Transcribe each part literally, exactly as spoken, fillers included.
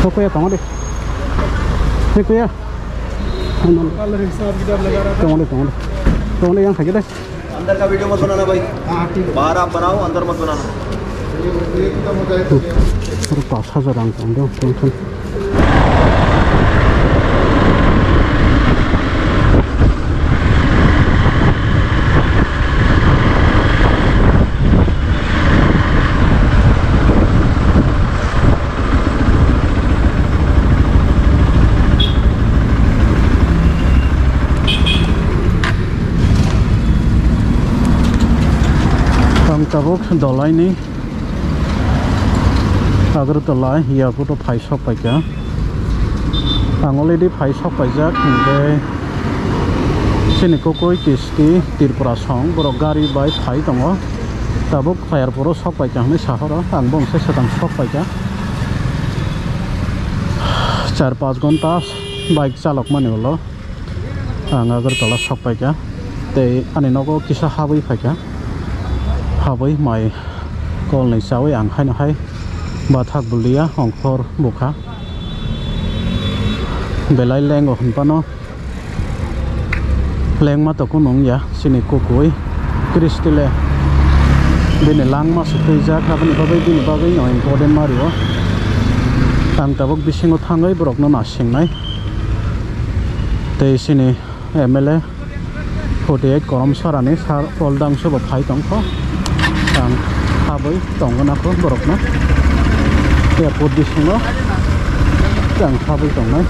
Kuya, tong de. Ni kuya. Tongo de, tongo de. Tongo de, yang sakit de. अंदर का वीडियो मत बनाना भाई। बाहर आप बनाओ, अंदर मत बनाना। Oro pas hajar rang tong de, tong thun. Ang tabuk dolaini Agartala airport o phai sok paikha. Ang already phai sok paijak, hinkhe chini kokoi kisti Tripura song, borok gari bai phai tongo. Tabuk airport o sok paikha hwnwi sahoro, ang bo se swkang sok paikha. Char panch ghonta bike chalokmani ulo. Ang Agartala sok paikha, tei ani nogo kisa habwi phaikha, habwi mai kolni chawi ang haino hai bathak bulia ongkhor bukha, belai lengo hinphano lengma toko nungya chini kukui Christy le bini langma se twijak, aboni bagwi bini bagwi no important mario. Ang tabuk bisingo thangwi borokno nasingnai. Tei chini M L A forty eight Korom Sarani sar Oldam sobo phai tongkho. Ang habwi tongna kho borokno. Airport bisingo ang habwi tongnai.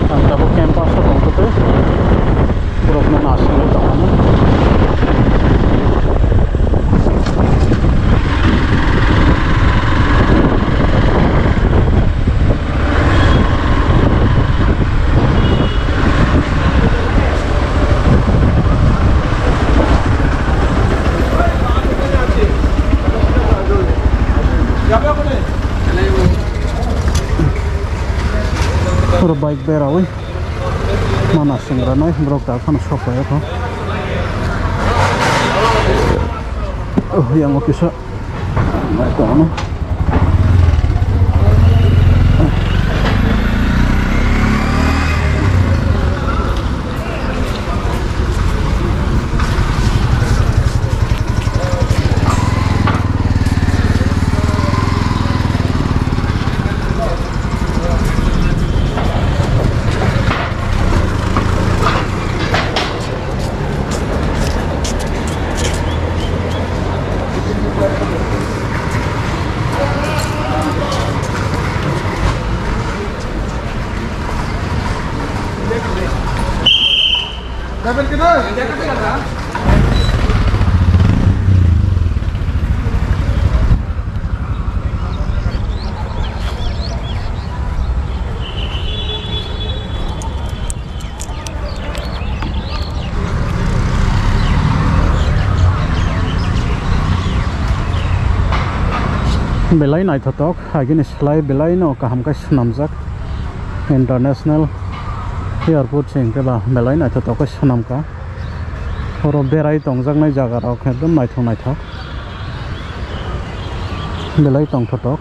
Ang tabuk campus o tongthoto, borokno nasingo tongmani. Oro bike berawi mana sengranai borok ta phano sok pai kho. Oh, yang office o. Belai naithotok, agini slai belai no kaham khe swnamjak. International airport se hwnkhe ba belai naithotok khe swnamkha. Oro berai tongjaknai jaga rok ekdom naithok naithok. Belai tongthotok.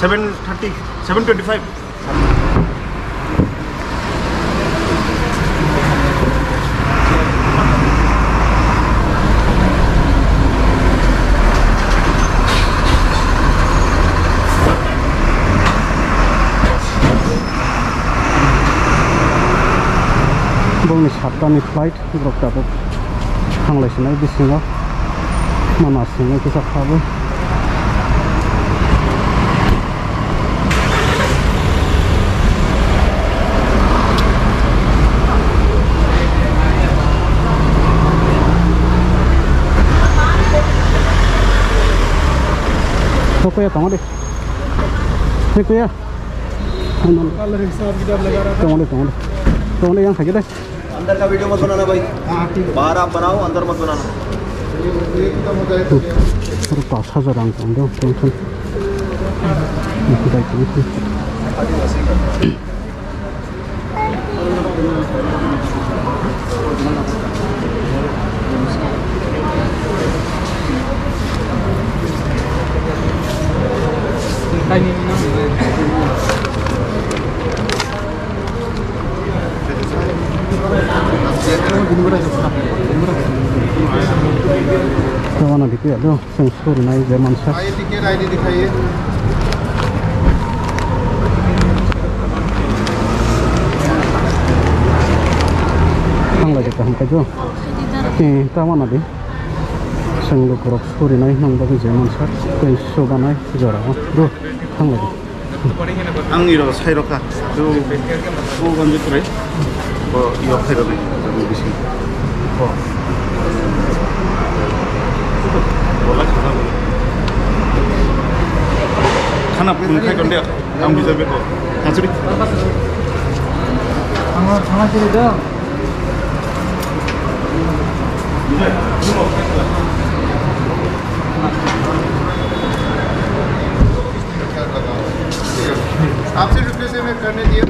Seven thirty, seven twenty-five. Bongni saptani flight. Borok tabuk thanglai sinai bisingo. Mama singwi kisa khabwi. Kuya tongo de. Ni kuya. Tongo de, tongo de. Tongo de, yang sakit de. अंदर का वीडियो मत बनाना भाई। बाहर आप बनाओ, अंदर मत बनाना। Oro pas hajar rang tong do, tong thun. Bai tong thun. Tabana dikhe ado, chwng surinai je mansa. आइए, टिकट आईडी दिखाइए। Thanglai de kaham kaijo. Eh, tabana di. Chwng lukurok surinai nang bagwi je mansa. Tei subanai jora o. Do, thanglai de. Ang iro sai rokha. Tu, o ganji kurai. Bo yok khai rokha. Bisi. Bo. Bola khana. Khana pun khai konde. Ang bisa beko. Hansuri. Ang thana siri do. आपसे रिक्वेस्ट है, मैं करने दिया।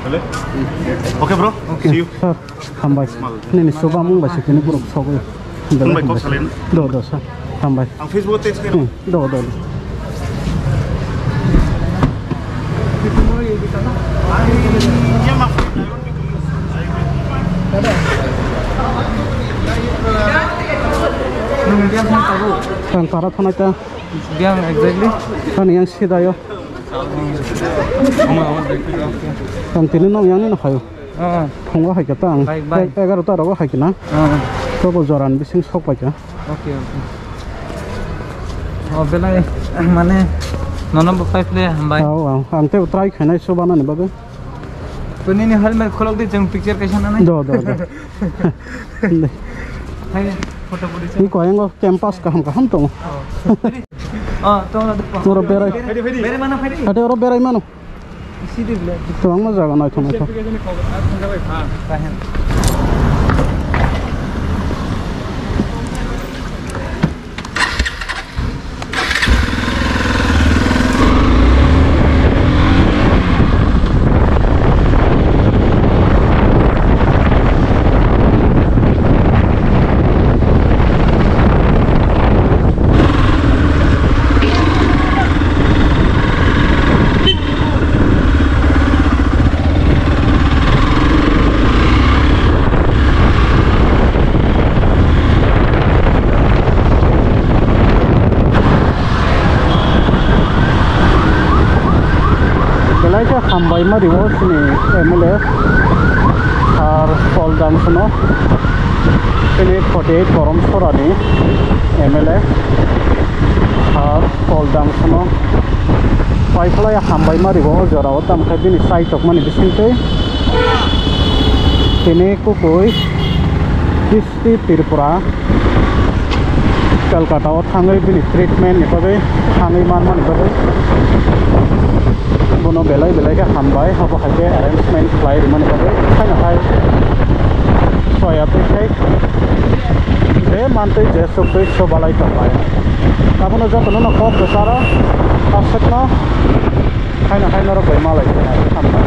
Hello? Okay, bro. Okay. See you. Sir, hambai. Nini suba mung bai sikini group sogwi. Mung bai kok salin. Do, do, sir. Hambai. Ang Facebook text Hmm, do, do, do. Ang para thana ta. Yang exactly. Ani yang sida yo. Ang tini nong yang ni na hayo. Ah. Phungo hai ka ta ang. Bye, bye. Egarota rogo hai kina. Ah. To bo joran bising sok pai ka. Okay, okay. Oh, belai mane nono bo khai phle hambai. Oh, ang te try khainai so banani bagwi. To nini helmet kholok di, chwng picture kaisa nanai. Do, do, do. Hai, photo photo. Ni koyango campus kaham kaham tongo. Oh. Oh, to oro. Oro berai. Berai mana phai di? Hade oro berai mano. Isi di bela. Kwbangma jaga naithok naithok. Belai khe hambai ma rio chini M L A Sir Paul Dangsono, chini forty eight Borom Sorani M L A Sir Paul Dangsono paiphlai hambai ma rio o jorao, tamo khe bini chai tokmani bisingtwi tini kubui T Tripura, Kolkata o thangwi bini treatment ni bagwi, thangwi manmani bagwi bono belai belai khe hambai, abo hai khe arrangement khlai rwmani bagwi. Haino hai soya twi khai je mantwi je suktwi sobalai tongnai. Abono jotono no kok kwcharo aswkno haino hai norok bai malai khe hambai.